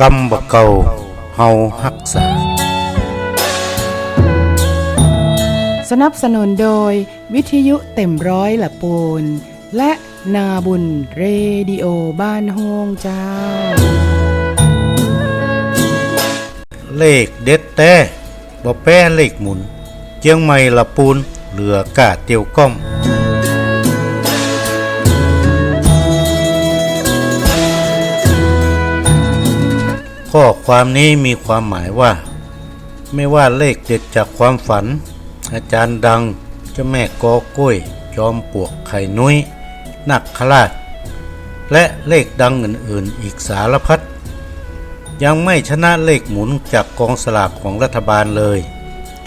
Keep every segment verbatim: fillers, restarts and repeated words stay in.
กำบ่าเก่า เฮาฮักษา สนับสนุนโดยวิทยุเต็มร้อยละปูน และนาบุญเรดิโอบ้านโฮ่งเจ้า เลขเด็ดแต๊ บ่แป๊เลขหมุน เจียงใหม่ละปูน เหลือก้าเตียวก้อม ข้อความนี้มีความหมายว่า ไม่ว่าเลขเด็ดจากความฝัน อาจารย์ดัง เจ้าแม่กอกล้วย จอมปลวกไข่นุ้ย นาคราช และเลขดังอื่นๆ อีกสารพัด ยังไม่ชนะเลขหมุนจากกองสลากของรัฐบาลเลย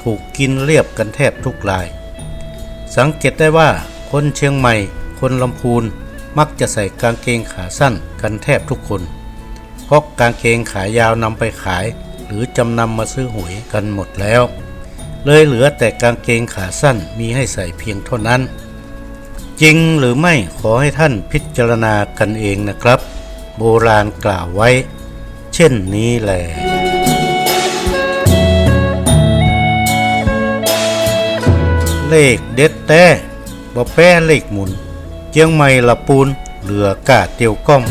ถูกกินเรียบกันแทบทุกราย สังเกตได้ว่าคนเชียงใหม่ คนลำพูน มักจะใส่กางเกงขาสั้นกันแทบทุกคน เพราะกางเกงขายาวนำไปขาย หรือจำนำมาซื้อหวยกันหมดแล้ว เลยเหลือแต่กางเกงขาสั้นมีให้ใส่เพียงเท่านั้น จริงหรือไม่ขอให้ท่านพิจารณากันเองนะครับ โบราณกล่าวไว้เช่นนี้แล เลขเด็ดแต๊ บ่แป๊เลขหมุน เจียงใหม่ละปูน เหลือก้าเตียวก้อม